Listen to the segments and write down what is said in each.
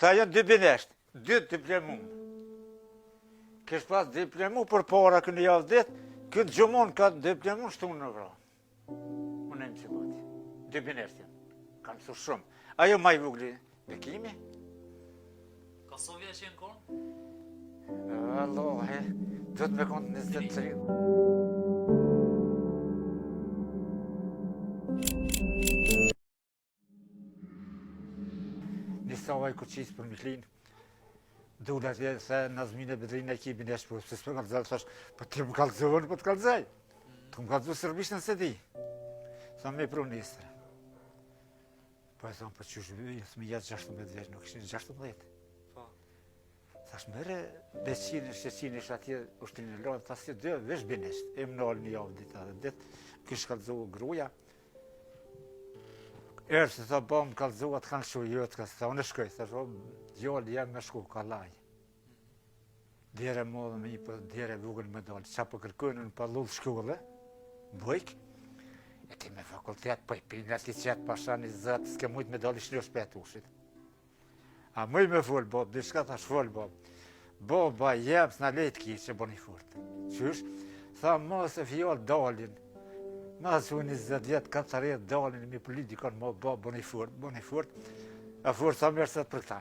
Tha janë dy binesht, dy diplomum. Kish pas diplomu për para kënë javë ditë, këtë gjumon ka diplomu shtunë në vra. Unë e më që bëti. Dy binesht janë. Kam mësu shumë. Ajo ma i vogli, Bekimi? Ka sa vjeç janë konë? Allahi, do të me konë 23. Një savaj kuqis për Miklin, Dula atje se Nazmin e Bedrin e ki binesht, po pse s'po kallzon, thash, po ti më kallzon, po të kallzoj. Të më kallzu serbisht nëse di. Tha me pru nesër. Po e thonë, po qysh vy, fëmija 16 vjeç, nuk ishin 16. Po. Thash, merre Beqirin, Sheqirin, është atje ushtrinë e lartë, thash, si dy, vesh binesht, e më nalë një javë ditë edhe ditë, kish kallzu gruja. Erë se tha, bo, më kallzu, atë kanë shu, jo, të ka, tha, unë shkoj, thash, o, djalë, jam me shku, kallaj. Dere madhe me një po dere vogël me dalë. Qa po kërkojnë në pallull shkolle, bujk, e ti me fakultet, po i pinë ati qetë pasha një zëtë, s'ke mujtë me dalë i shnosh për atushit. A muj me folë, bo, diçka thash folë, bo. Bo, ba, jem, s'na lejtë ki, që bo një fort. Qysh? Tha, ma se fjalë dalin, ma se u 20 vjetë, 40 dalin, mi përli dikon, mo, bo, bo një fort, bo një fort, a fort sa mirë se për këta.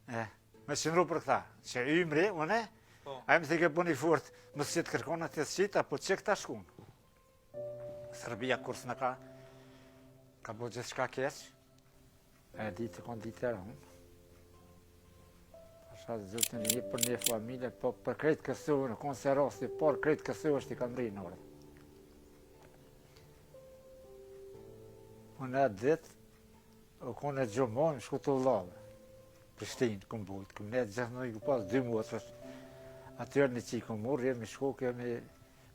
E, me qëndru për këta, që ymri, une, po. a më thike bëni fort, më së qitë kërkon atë së qitë, apo që këta shkun. Serbia kur s'na ka, ka bo gjithçka keq, e di të konë ditë e rëndë. Pasha Zotin një për një familje, po për krejt Kosovën, në konë se rasti, por krejt Kosovë është i kam rrinë në orë. Unë atë ditë, U konë e gjumon, shku të vllave. Prishtinë, kum bujtë, kum netë gjithë në pas dy motër. Atëherë një qikë kum murë, jemi shku, kemi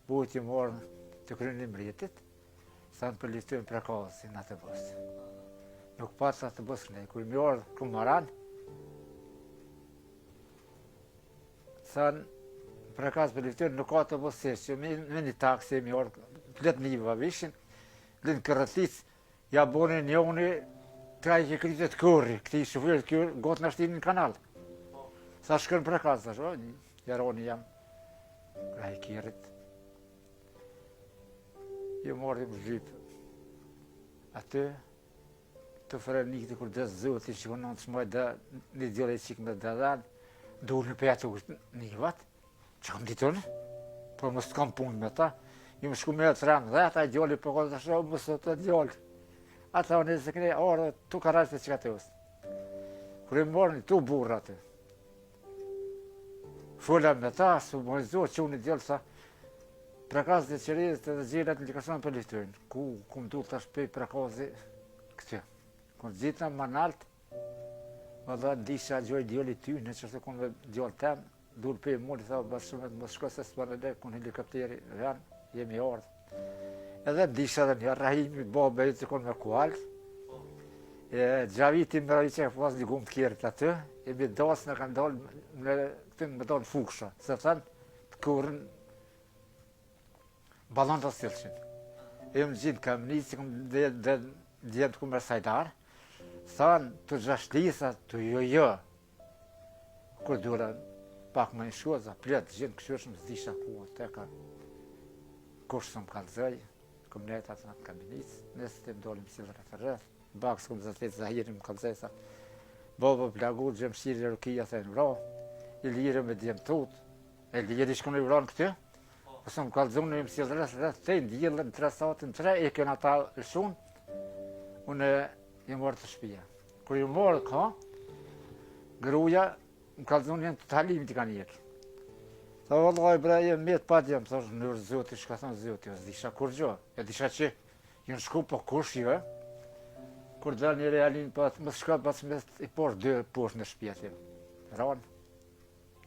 bujtë i morë të kryen i mritit, thanë për liftojnë Prekazin atë bus. Nuk pas atë bus këne, kur mi ardhë kumaran, thanë Prekaz për liftojnë, nuk ka të bus që me, me një taksi, mi ardhë, plot niva vishin, linë kërëtic, Ja boni njoni, tra i ke krytet kërri, këti i shoferit kërë, gotë në shtinin në kanal. Sa shkën Prekaz, thash, o, jaroni jam, krah i kerrit. Jo morë më zhypë. Aty, të frenikti kur dhe zoti që konon të shmoj dhe një djallë e qikë me dhe dhe, duhur në petë u nivat, Që kam ditën, po mos të kam punë me ta, ju më shku me e të dhe ata djali po kodë të shohë, mos të djali. Ata unë se këne orë, tu ka rashtë të qka të usë. Kur i morën, tu burra aty. Fola me ta, su më zo, që unë djallë, sa, Prekaz dhe qerizët edhe gjelat në likason për liftojnë. Ku, ku më duhet të shpej Prekazi, këtë. Kur gjithë në më naltë, më dhe ndisha gjoj djalli ty, në që të konë me djallë tem, Dul pe muli, tha, bas shumë të mos shko se s'po në kun helikopteri, ven, jemi ardhë. Edhe ndisha dhe një Rahimi, babë e të konë me kual. E, Xhaviti më rari që e pas një gumë të kjerit aty, e mi dasë në kanë dalë, në këtë më dalë fuksha, se thënë, të kurën, balon të silëshin. E më gjinë kam një, që kam dhe, dhe, djemë të kumë sajdar, thanë, të gjashlisa, të jo jo, Kur dura pak më një shkoza, plot gjënë kështu shumë s'disha ku atë ka kush s'm kallzoi, kum nejt atë në Kamenicë, nëse të më dolim si rreth rreth, bak s'kum zëtit Zahiri më kallzoi sa baba plagu Xhemshiri e Rukia the në vra, i lirë me djem tut, e lirë i shkon i vran këtë, po s'm kallzon në më rreth rreth, te ndjellën, tre satën, tre, e kënë ata lëshun, unë i morë të shpia. Kur ju morë ka, gruja më kallzon janë të talimit i kanë jekë. Tha, vallaj, bre, jem metë pa djem, thash, në rë zoti, shka thonë zoti, o s'disha kur gjo, e disha që jënë shku, po kush jo, kur dhe një realin, pa, më shka, pas me i por dy poshtë në shpia të ranë,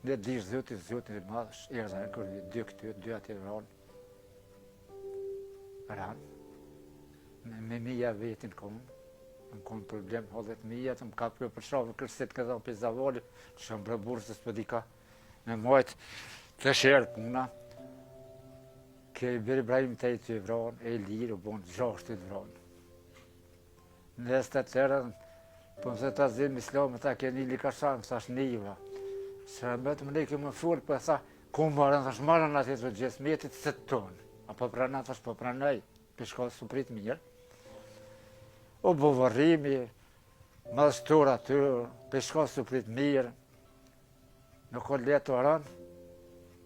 në dish zoti, zoti i madh, erdha në kërë, dy këty, dy atje ranë, ranë, me, me mija vetin konë, Më konë problem, hodhet mija, të më ka për për shavë, kërsit këtë dhe për zavoli, që shumë për burë se s'po di ka, me majtë të sherë puna, ke i bërë Ibrahim të i të vranë, e i lirë, u bonë, gjashtë të vranë. Nëse të tërën, Po më thë ta zim islam, tha keni li kashan, thash niva. Se më të më ne më fol, po tha, ku marrën, thash marrën atë të gjysmetit se tonë. A po pranon, thash po pranoj, për shka s'u prit mirë. U bo varrimi, madhështor aty, për shka s'u prit mirë. Nuk o letë të rënë,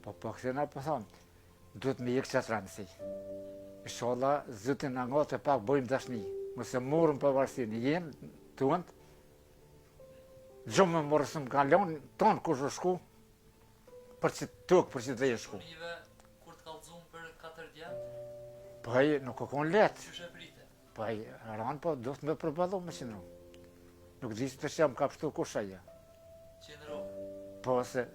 po po këthena po thonë, duhet me ikë qatë rëndësi. Ishalla, Zoti na ngot e pak bojmë dashni, mos e morëm pavarësinë, jenë, tuënd, gjumë më morë së më kanë lonë, tonë kush u shku, për që tokë, për që dhe e shku. Nive, kur të kallzum për katër djemt? Po ai nuk o konë letë. Qysh e prite? Po ai, ranë, po do të me përballu me qëndru. Nuk di që të jam ka pështu kush aja. Qëndru? Po se,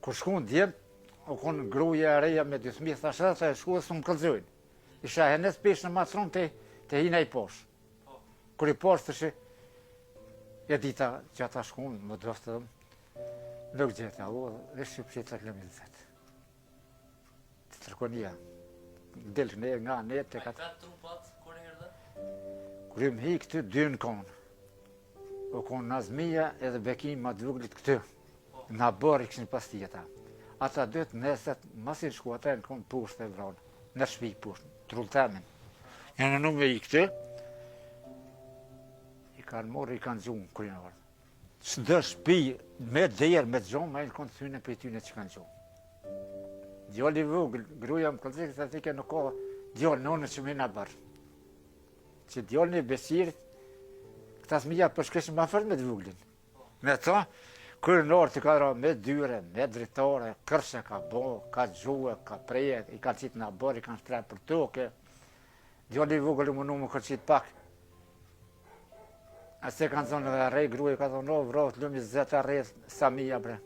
kur shkun djemt, u konë gruja e reja me dy thmi, thash edhe të e shku e s'më këllëzojnë. Isha henës peshë në matron të, të hina i poshë. Po. Kur i poshë të shi, e dita që ata shkun, më doftë dhe, nuk gjeta, u, dhe shqipëri të këlëmi zetë. Të tërkonia, del ne nga ne të katë. A i trupat, kur erdhe? Kur im hi këty, dy në konë. U konë Nazmija edhe Bekim ma të voglit këty. Po. Na bërë i këshin pas tjeta. Ata dy të nesët, masin shku ata në konë poshtë e vranë. Në shpi poshtë, trulltemin. Janë në me i këty, i kanë morë, i kanë gjumë, kur janë ardhë. Çdo shpi, me derë, me gjumë, ma i në konë thyne për i tyne që kanë gjumë. Djali i vogël, gruaja më kallzoi se thike nuk ka djalë nënë që më na bër. Që djalin e Beqirit, këta fëmija po shkeshin më afër me të voglin. Me ta, kur në orë të ka ra me dyre, me dritare, kërshë ka bo, ka gjuë, ka preje, i ka qitë në bërë, i kanë shtre për toke. Djali i vogël u mundu më kërqit pak. A se kanë zonë edhe arrej, gruaja ka thonë, o, vro, të lumi zetë arrej, sa mija, bre.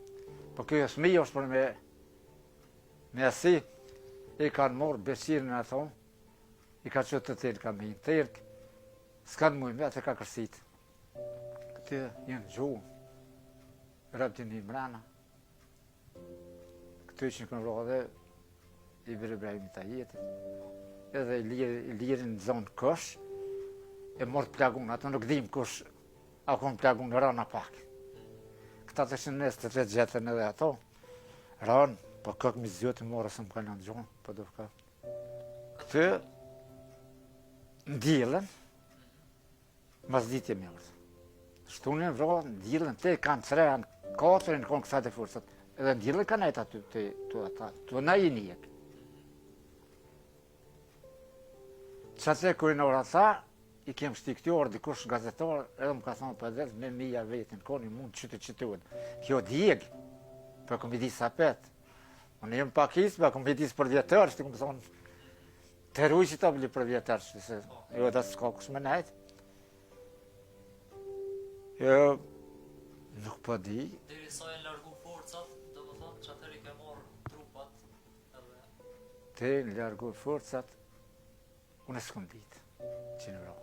Po kjo fëmijë është për me, me asi, i kanë morë Beqirin e thonë, i ka qëtë të tërë, ka me i tërë, s'kanë mujë me atë ka kërsit. Këtë janë gjuhë, rëptin i mrena, Këtu ishin kënë vro edhe i biri Ibrahimit të jetit, edhe i lirin në zonë kush, e morë të plagun, ato nuk dim kush, a konë plagun në rana pak. Këta të shënë nesë të të gjetën edhe ato, ranë, po këkë mi zjotë morë së më kanë në gjonë, po do fka. Këtë, n'dielën, Mas dite me ardhë. Shtunën vro, n'dielën, te kanë tre, janë katër, në konë kësaj të forcat. Edhe n'dielën kanë nejtë aty, të, të ata, të na i njek. Që atë kur në ora tha, i kem shti këty orë dikush gazetar, edhe më ka thonë për po dhe me mija vetën, koni mund që të qëtuën. Kjo djeg, për kom i di sa pet. Unë jem pakis, për kom i di për vjetër, që të kom thonë, Të ruj që të bli për vjetër, që se jo dhe s'ka kush me nejtë. Jo, nuk po di. Deri sa janë largu forcat, do më thonë, që atëherë i ke marrë trupat edhe... Te janë largu forcat, unë e s'kom ditë, që në vra.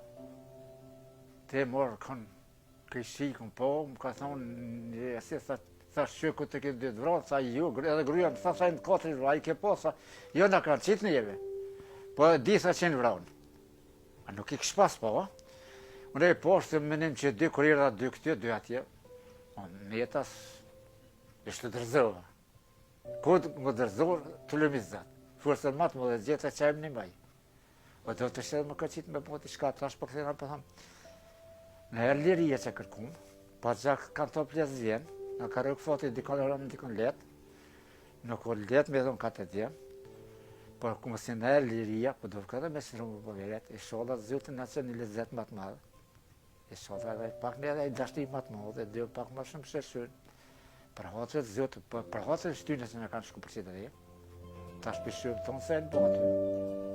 Te morë kënë Këshikun, po, më ka thonë, një si, tha, tha shë ku të këtë dy të vra, tha jo, edhe gruja më tha, tha në katër vra, i ke po, tha, jo, na kanë qitë njeve, po e di, tha që në vranë. A nuk i kështë pas, po, unë e poshtë, më menim që dy, kur erdha dy këty, dy atje, o, metas, ishte dërzova. Kur më dërzova, të lëmi zatë. Forcën më të më dhe gjitha që e më një maj. Po do të shë më këqit me po të shka tash po këthena po thëmë. Në herë lirie që kërkum, pa gjak kanë të pjesë vjen, në ka rrëk fati dikon rëmë dikon letë, nuk o letë me dhonë katër djem, por ku mësi në herë liria, po do të me shërumë po veret, e sholla Zotin në që një lezet më të madhe, e sholla edhe pak në edhe i dashni më të madhe, dhe pak më shumë shërshyn, për hatër të Zotit, për, për hatër të shtynë që në kanë shku për që të dhe, tash për shumë tonë se në botë.